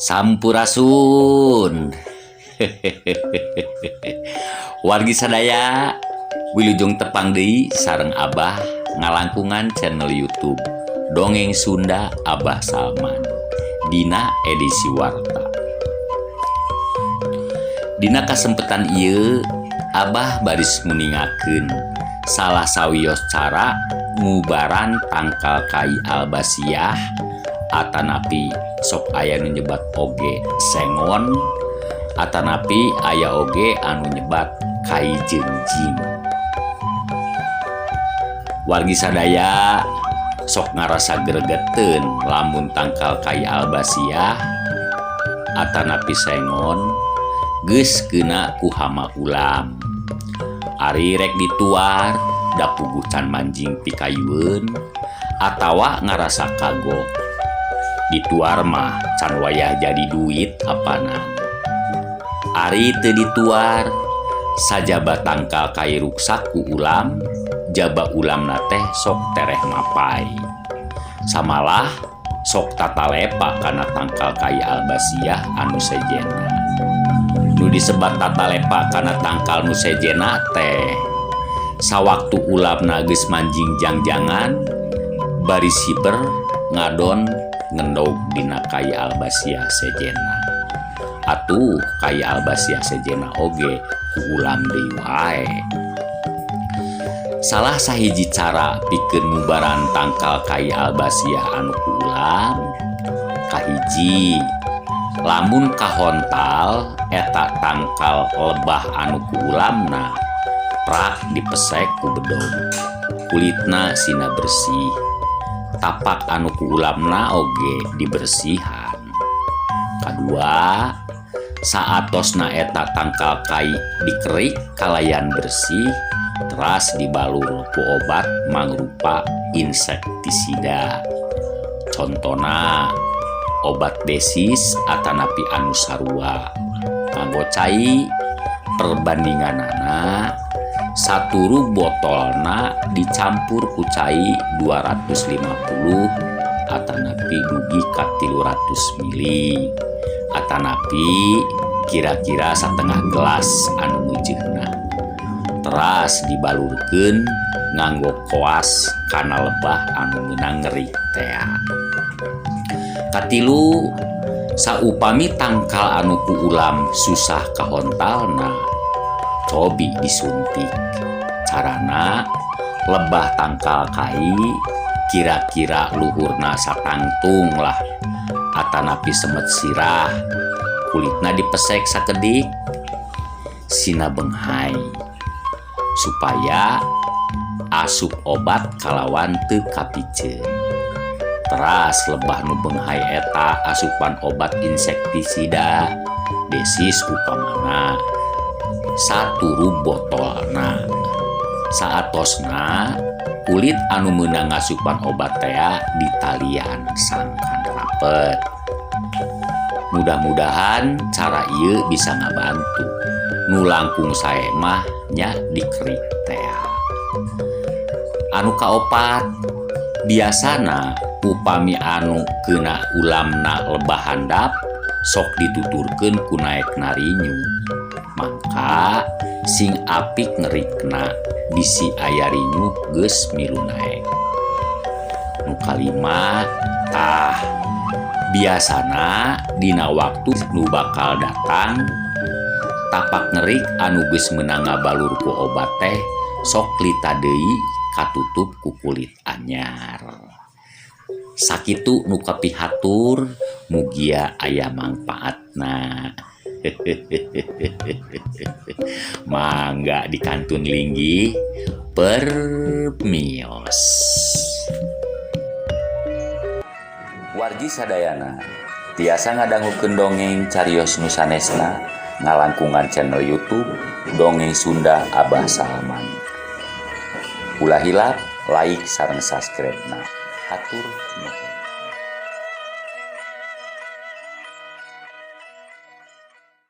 Sampurasun. Wargi sadaya, wilujeng tepang deui sareng Abah ngalangkungan channel YouTube Dongeng Sunda Abah Salman dina edisi Warta. Dina kasempetan ieu Abah baris nguningakeun salah sawios cara ngubaran tangkal kai albasiah atanapi sok aya nu nyebat oge sengon, atanapi aya oge anu nyebat kai jengjing. Wargi sadaya sok ngarasa gregeteun lamun tangkal kai albasiah atanapi sengon geus kena ku hama ulam. Ari rek dituar da puguh can manjing pikayueun atawa ngarasa kagok. Dituar mah can wayah jadi duit apanan. Ari teu dituar sajaba tangkal kai ruksak ku ulam, jaba ulamna teh sok tereh mapay. Samalah sok tatalepa kana tangkal kai albasiah anu sejenna. Nu disebat tatalepa kana tangkal nu sejenna teh sawaktu ulamna geus manjing jangjangan bari siber ngadon ngendog dina kai albasiah sejenna. Atuh kai albasiah sejenna oge ku ulam deui wae. Salah sahiji cara pikeun ngubaran tangkal kai albasiah anu ku ulam, kahiji, lamun kahontal eta tangkal lebah anu ku ulamna prak dipesek ku bedog, kulitna sina bersih, tapak anu ku ulamna oge dibersihan. Kadua, saatosna eta tangkal kai dikerik kalayan bersih teras dibalur ku obat mangrupa insektisida, contona obat desis atanapi anu sarua, nganggo cai perbandinganana saturu botolna dicampur ku cai 250 atanapi dugi ka 300 mili atanapi kira-kira setengah gelas anu meujeuna, teras dibalurkeun nganggo koas kana lebah anu meunang ngerik tea. Katilu, saupami tangkal anu ku ulam susah kahontalna, cobi disuntik. Carana, lebah tangkal kai kira-kira luhurna satangtung lah atanapi semet sirah, kulitna dipesek sakedik sina benghai supaya asup obat kalawan teu kapiceun. Teras lebah nu benghai eta asupan obat insektisida desis upamana saturu botolna. Saatosna kulit anu meunang ngasupan obat tea ditalian sangkan rapet. Mudah-mudahan cara ieu bisa ngabantu. Nu langkung sae mah nya dikerik tea. Anu kaopat, biasana upami anu kena ulamna lebah handap sok dituturkeun ku naekna rinyu, mangka sing apik ngerikna bisi aya rinyu geus milu naek. Nu kalima tah, biasana dina waktu nu bakal datang tapak ngerik anu geus meunang ngabalur ku obat teh sok lita deui katutup ku kulit anyar. Sakitu nu kapihatur, mugia aya mangpaatna. Mangga dikantun linggih, permios. Wargi sadayana tiasa ngadangukeun dongeng carios nu sanesna ngalangkungan channel YouTube Dongeng Sunda Abah Salman. Ulah hilap like sareng subscribe na. Hatur nuhun.